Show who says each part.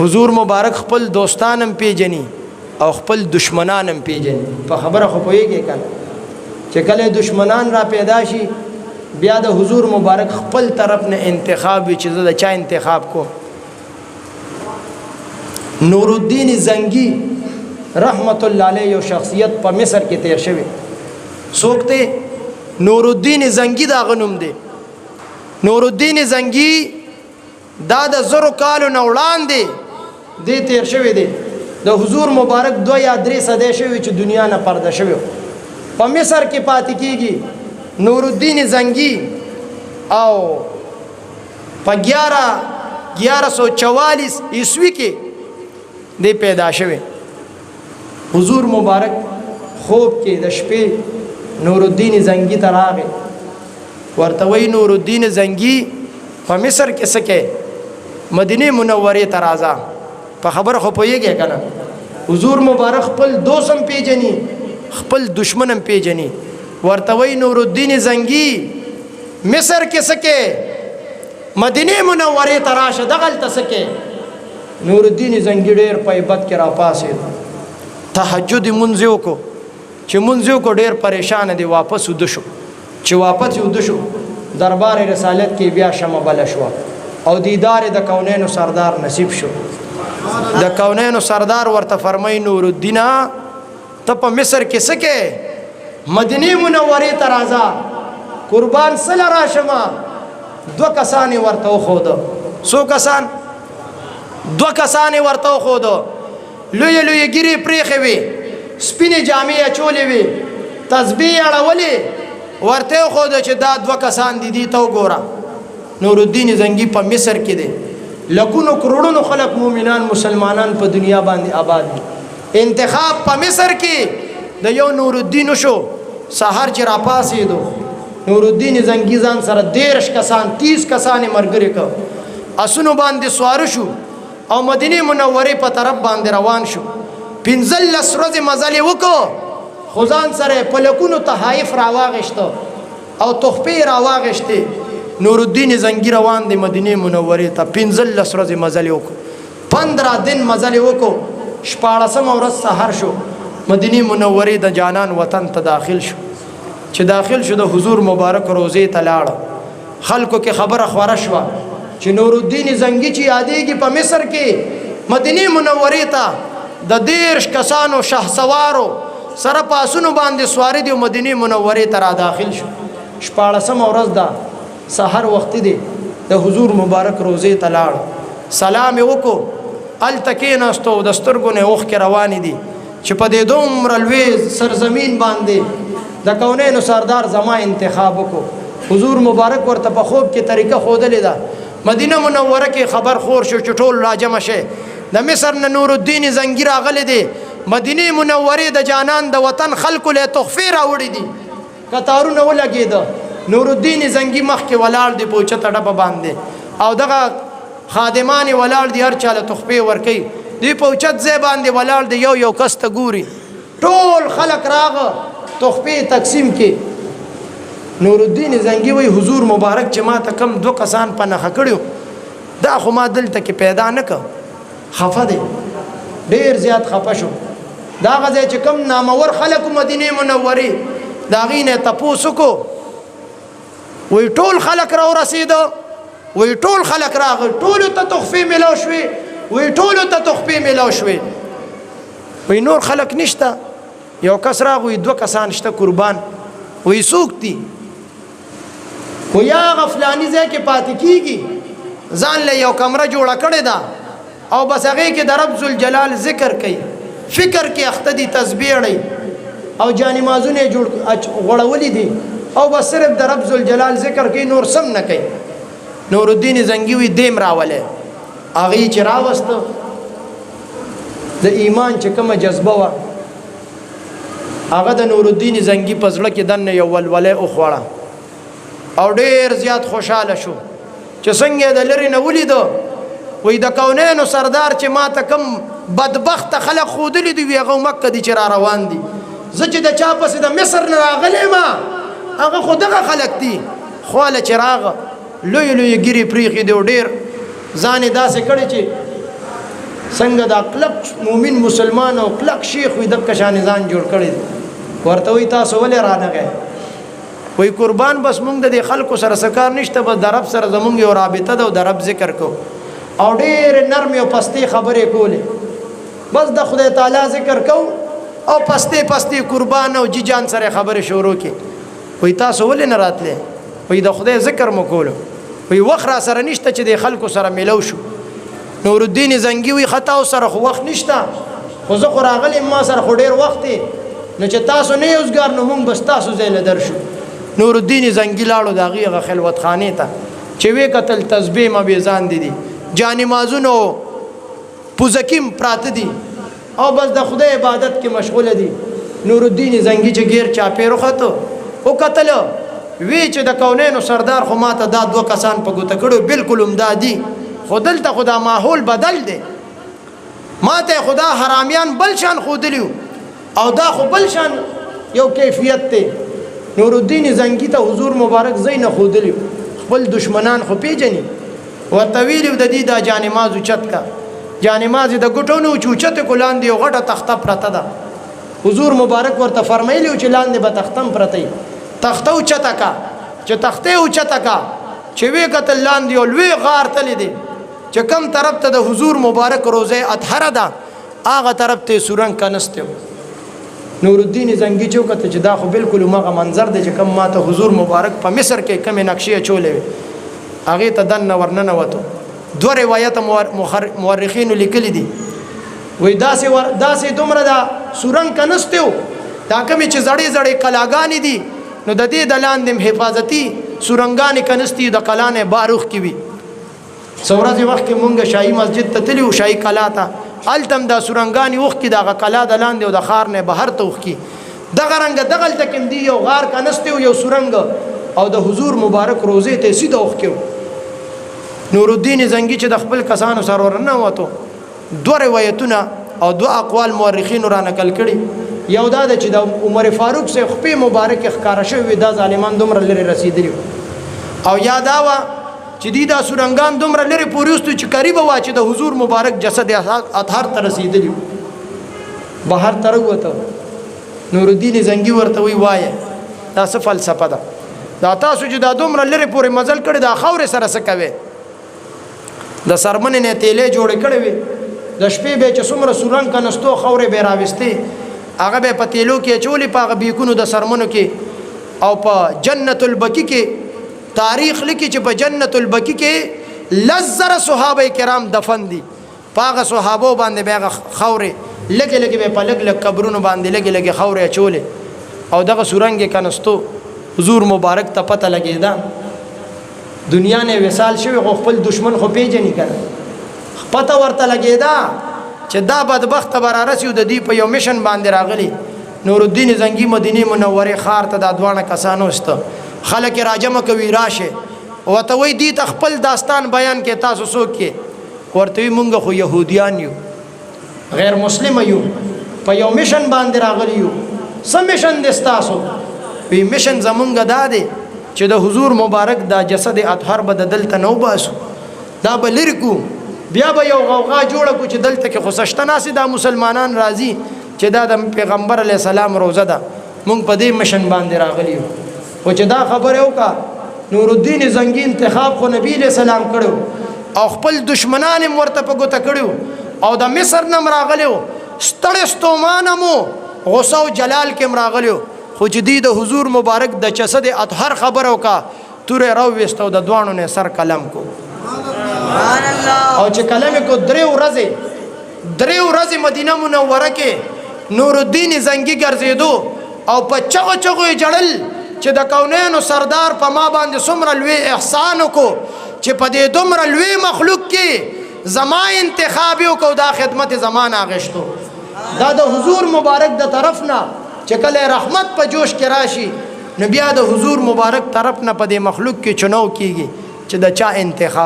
Speaker 1: حضور مبارک خپل دوستان هم پیژني او خپل دشمنان هم پیژني. په خبره خو پوهېږې که نه چې کله دشمنان را پیدا شي بیا د حضور مبارک خپل طرف نه انتخاب وي چې زه د چا انتخاب کوم. نورالدین زنګي رحمت الله علیه یو شخصیت په مصر کې تیر شوی. څوک دی؟ نورالدین زنګي د هغه نوم دی. نورالدین زنګي دا د زرو کالو نه وړاندې دی تیر شوی دی. د حضور مبارک 2 یا 3 صدې شوی چې دنیا نه پرده شوی، په مصر کې پاتې کیږي نورالدین زنګي. او په 1144 عیسوي کې دی پیدا شوی. حضور مبارک خوب کې د شپې نورالدین زنګي ته راغی، ورته وایي نورالدین زنګي په مصر کې څه کوې؟ مدینې منورې ته راځه. په خبره خو پوهېږې که نه؟ حضور مبارک خپل دوست هم پېژني خپل دشمن هم پېژني. ورته وایي نورالدین زنګي مصر کې څه کوې؟ مدینې منورې ته راشه، دغلته څه کوې؟ نورالدین زنګي ډېر په هیبت کې راپاڅېد، تهجد یې مونځ یې وکړو. چې مونځ یې وکړو ډېر پریشانه دی، واپس وده شو. چې واپس وده شو دربار رسالت کې بیا شمع بله شوه او دیدار د کونینو سردار نصیب شو. د کونینو سردار ورته فرمایي نورالدینه ته په مصر کې څه کوې؟ مدینې منورې ته راځه. قربان سله راشمه. دوه کسان یې ورته وښوده. څو کسان؟ دوه کسان یې ورته وښوده. لویې لویې ږیرې پرېښې وې، سپینې جامې یې اچولې وې، تسبیح یې اړولې. ورته یې وښوده چې دا دوه کسان دي، دې ته وګوره. نورالدین زنګي په مصر کې دی، لکونو کروڑونو خلک مؤمنان مسلمانان په دنیا باندې آباد دي. انتخاب په مصر کې د یو نورالدین وشو. سهار چې راپاڅېدو نورالدین زنګي ځان سره 30 کسان 30 کسان یې ملګري کړ، اسونو باندې سواره شو او مدینې منورې په طرف باندې روان شو. 15 ورځې مزل یې وکړو، خو ځان سره یې په لکونو تحایف راواغېسته او تحفې یې راواغېستې. نورالدین زنګي روان دی مدینې منورې ته. 15 ورځې مزل یې وکړو، 15 دن مزل یې وکړو. 16مه ورځ سهار شو، مدینې منورې د جانان وطن ته داخل شو. چې داخل شو د حضور مبارک روضې ته لاړ. خلکو کې خبره خوره شوه چې نورالدین زنګي چې یادېږي په مصر کې مدینې منورې ته د 30 کسانو شهسوارو سره په اسونو باندې سواري دی او مدینې منورې ته را داخل شو. 16مه ورځ ده، سهار وختي دی، د حضور مبارک روضې ته لاړ، سلام یې وکړو، هلته کېناستو. د سترګو نه اوښکې روانې دي چې په دې دومره لوی سرزمین باندې د کونینو سردار زما انتخاب وکړو. حضور مبارک ورته په خوب کې طریقه ښودلې ده. مدینه منوره کې خبر خور شو چې ټول راجمع شي. د مصر نه نورالدین زنګي راغلی دی، مدینې منورې د جانان د وطن خلکو له تحفې راوړي دي. کتارونه ولګېده. نورالدین زنګي مخکې ولاړ دی په اوچته ډبه باندې او دغه خادمان یې ولاړ دي، هر چا له تحفې ورکوي. دوی په اوچت ځای باندې ولاړ دی، یو یو کس ته ګوري. ټول خلک راغه تحفې تقسیم کې. نورالدین زنګي وایي حضور مبارک چې ما ته کم دوه کسان په نښه کړي دا خو ما دلته کې پیدا نه کړ. خفه دی، ډېر زیات خفه شو. دا هغه ځای چې کم نامور خلک مدینې منورې د هغې نه تپوس وکړو، وایي ټول خلک راورسېده، وایي ټول خلک راغل، ټولو ته تحفې میلاو شوې، وایي ټولو ته تحفې میلاو شوې. وایي نور خلک نشته. یو کس راغی، وایي دوه کسان شته قربان. وایي څوک دي؟ وایي هغه فلاني ځای کې پاتې کېږي، ځان له یو کمره جوړه کړې ده او بس هغې کې د رب ذوالجلال ذکر کوي، فکر کې اخته دي، تسبیح اړوي او جانمازونه یې جوړ غوړولي دي او بس صرف د رب ذوالجلال ذکر کوي، نور سم نه کوي. نورالدین زنګي وایي دیم راولی. هغې چې راوسته د ایمان چې کومه جذبه وه هغه د نورالدین زنګي په زړه کې دننه یو ولولی وخوړه او ډېر زیات خوشحاله شو چې څنګه یې د لرې نه ولیده. وایي د کونینو سردار چې ما ته کوم بدبخته خلک ښودلي دي، وي هغه مکه دي چې را روان دي. زه چې د چا پسې د مصر نه راغلی ما هغه خو دغه خلک دي. خواله چې راغه لوی لوی ږیرې پرېښي دي او ډېر ځان یې داسې کړی چې څنګه دا کلک مؤمن مسلمان او کلک شیخ وي، دغه شان ځان جوړ کړی دی. ورته وایي تاسو ولې رانغی؟ وایي قربان بس مونږ د دې خلکو سره څه کار نشته، بس د رب سره زمونږ یو رابطه ده او د رب ذکر کوو. او ډېرې نرمې او پستې خبرې کولې، بس د خدای تعالی ذکر کوو او پستې پستې قربان او جی جان سره خبرې شروع کړې. وایي تاسو ولې نه راتلې؟ وایي د خدای ذکر مو کولو. وایي وخت را سره نشته چې د خلکو سره میلو شو. نورالدین زنګي وایي ښه تاسو سره خو وخت نشته، خو زه خو راغلی یم، ما سره خو ډېر وخت دی، نو چې تاسو نه یې اوزګار نو مونږ به ستاسو ځای له درشو. نورالدین زنګي لاړو د هغې هغه خلوتخانې ته، چې ویې کتل تسبیح مبې ځان دي دي، جانمازونو پوزکیم پراته دي او بس د خدای عبادت کې مشغوله دي. نورالدین زنګي چې ګیر چاپېر وختو وکتل، وی چې د کونینو سردار خو ماته دا دوه کسان په ګوته کړو، بالکل همدا دي، خو دلته خو دا ماحول بدل دی، ماته خدا حرامیان بل شان ښودلي او دا خو بل شان یو کیفیت دی. نورالدین زنګي ته حضور مبارک ځای نه ښودلي، خپل دشمنان خو پېژني، ورته ویلي د دې دا جانماز اوچت کا، جانماز یې د ګوټو نه چې اوچتې کو، لاندې یو غټه تخته پرته ده. حضور مبارک ورته فرمایلي چې لاندې به تخته هم پرته وي، تخته اوچته کا، چې تخته یې اوچته کا، چې ویې کتل لاندې یو لوی غار تللی دی، چې کم طرف ته د حضور مبارک روضه اطهره ده هغه طرف ته یې سورنګ کنستی و. نورالدین زنګي چې وکتل چې دا خو بالکل هماغه منظر دی چې کوم ما ته حضور مبارک په مصر کې کومې نقشې اچولې وې، هغې ته دننه ورننوتو. دوه روایته مورخینو لیکلي دي، وایي داسې دومره دا سورنګ کنستی و، دا کومې چې زړې زړې کلاګانې دي نو د دې د لاندې هم حفاظتي سورنګانې کنستي، د کلا نه بار اوښکې وي. څو ورځې مخکې مونږ شاهي مسجد ته تللي وو، شاهي کلا ته، هلته هم دا سورنګانې اوښکې د هغه کلا د لاندې او د ښار نه بهر ته اوښکې. دغه رنګه دغلته کې هم دي یو غار کنستی و، یو سورنګ، او د حضور مبارک روضې ته یې سیده اوښکې و. نورالدین زنګي چې د خپل کسانو سره ورننوتو، دوه روایتونه او دوه اقوال مورخینو را نقل کړي. یو دا ده چې د عمر فاروق صاحب خپې مبارکې ښکاره شوې وې، دا ظالمان دومره لرې رسېدلي وو، او یا دا وه چې دوی دا سورنګان دومره لرې پورې وستو چې قریبه وه چې د حضور مبارک جسد اطهر ته رسېدلي وو. بهر ته راووته، نورالدین زنګي ورته وایي وایه دا څه فلسفه ده، دا تاسو چې دا دومره لرې پورې مزل کړی دا خاورې سره څه کوئ؟ د سرمنې نه تیلې جوړې کړې وې، د شپې به چې څومره سورنګ کنستو خاورې به یې راویستې، هغه به یې په تیلو کې اچولې په هغه بیکونو د سرمنو کې. او په جنت البقي کې تاریخ لیکي چې په جنت البقي کې 10,000 صحابه کرام دفن دي. په هغه صحابو باندې به هغه خاورې لږې لږې به په لږ لږ قبرونو باندې لږې لږې خاورې اچولې او دغه سورنګ یې کنستو. حضور مبارک ته پته لګېده دنیا نه وصال شوی، خو خپل دشمن خو پېژني که نه، پته ورته لګېده چې دا بدبخته به رارسي او د دوی په یو مشن باندې راغلي. نورالدین زنګي مدینې منورې ښار ته دا دواړه کسان وسته، خلک یې راجمع کوي راشه، ورته وایي دوی ته خپل داستان بیان کړئ، تاسو څوک یې؟ ورته وایي مونږ خو یهودیان یو، غیر مسلم یو، په یو مشن باندې راغلي یو. څه مشن دی ستاسو؟ وی مشن زمونږ دا دی چې د حضور مبارک دا جسد اطهر به د دلته نه وباسو، دا به لرې کړو، بیا به یو غوغا جوړه کړو چې دلته کې خو څه شته ناستې دا مسلمانان راځي چې دا د پیغمبر علیه السلام روضه ده، مونږ په دې مشن باندې راغلي یو. خو چې دا خبره وکړه، نورالدین زنګي انتخاب خو نبی علیه السلام کړو او خپل دشمنان هم ورته په ګوته کړي او د مصر نه هم راغلي وو، ستړی ستومانه مو غصه او جلال کې هم راغلي وو. خو چې دوی د حضور مبارک د جسد اطهر خبره وکړه، توره یې راوویسته او د دواړو نه یې سر قلم کو. او چې قلم یې کو، درې ورځې مدینه منوره کې نورالدین زنګي ګرځېدو او په چغو چغو یې ژړل چې د کونینو سردار په ما باندې څومره لوی احسان وکړو چې په دې دومره لوی مخلوق کې زما انتخاب یې وکړو، دا خدمت یې زما نه اخیستو. دا د حضور مبارک د طرف نه چې کله رحمت په جوش کې راشي نو بیا د حضور مبارک طرف نه په دې مخلوق کې چناو کیږي چې د چا انتخاب.